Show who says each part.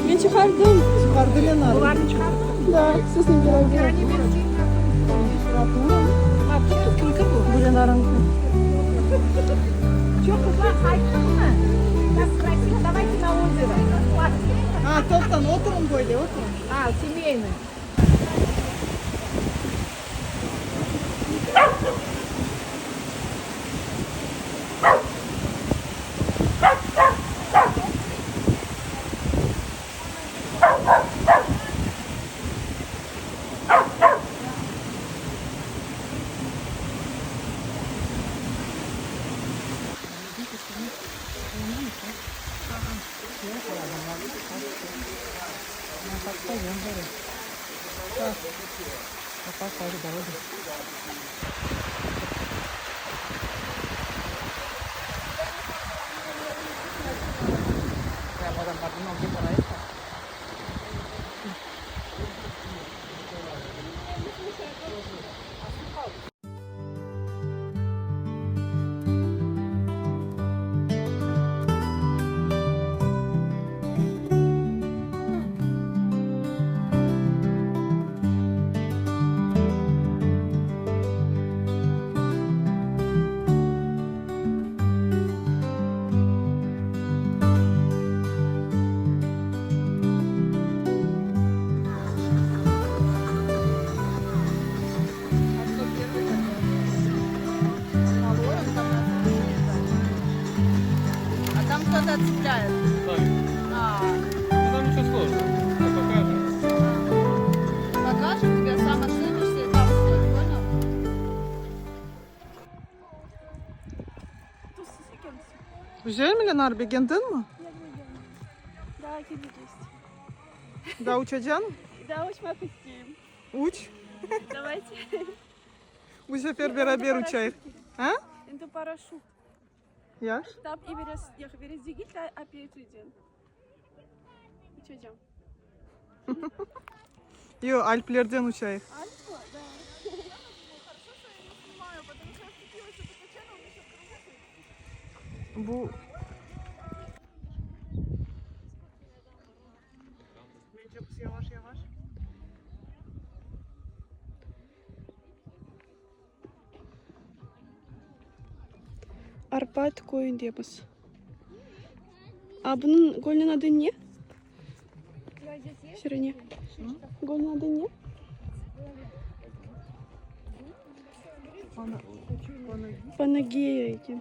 Speaker 1: Men çıqardım.
Speaker 2: Çıqardı Lenara.
Speaker 3: Bularnı çıqardıñmı?
Speaker 1: Da, siznen beraber.
Speaker 3: Kimki bu?
Speaker 2: Bu Lenaranıñki.
Speaker 3: Çoq qızlar qayttıqmı? Так красиво, давайте на озеро.
Speaker 2: A, toqtan, oturıñ böyle, oturıñ.
Speaker 3: А, семейный.
Speaker 2: А там кто-то отцепляет. А,
Speaker 4: Ну, там ничего сложного. Я покажу.
Speaker 2: покажет тебе, сам отцепишься и там стой, понял? Güzel mi Lenar, begendiñ mi?
Speaker 1: Da, kedi есть.
Speaker 2: Da uçacañ?
Speaker 1: Da uçmaq isteyim.
Speaker 2: Uç.
Speaker 1: Давайте.
Speaker 2: Bu sefer beraber uçayıq. A?
Speaker 1: Endi paraşüt.
Speaker 2: Yaş.
Speaker 1: Tap i biraz, yoq, biraz degil, ta apetiden. Uçacağım.
Speaker 2: Yoq, Alplerden uçayıq.
Speaker 1: Альпа, да.
Speaker 2: Bu Yavaş yavaş.
Speaker 1: Arpat köyündemiz. A bunıñ gölniñ adı ne? Şirine. Gölniñ adı ne? Panagiya eken.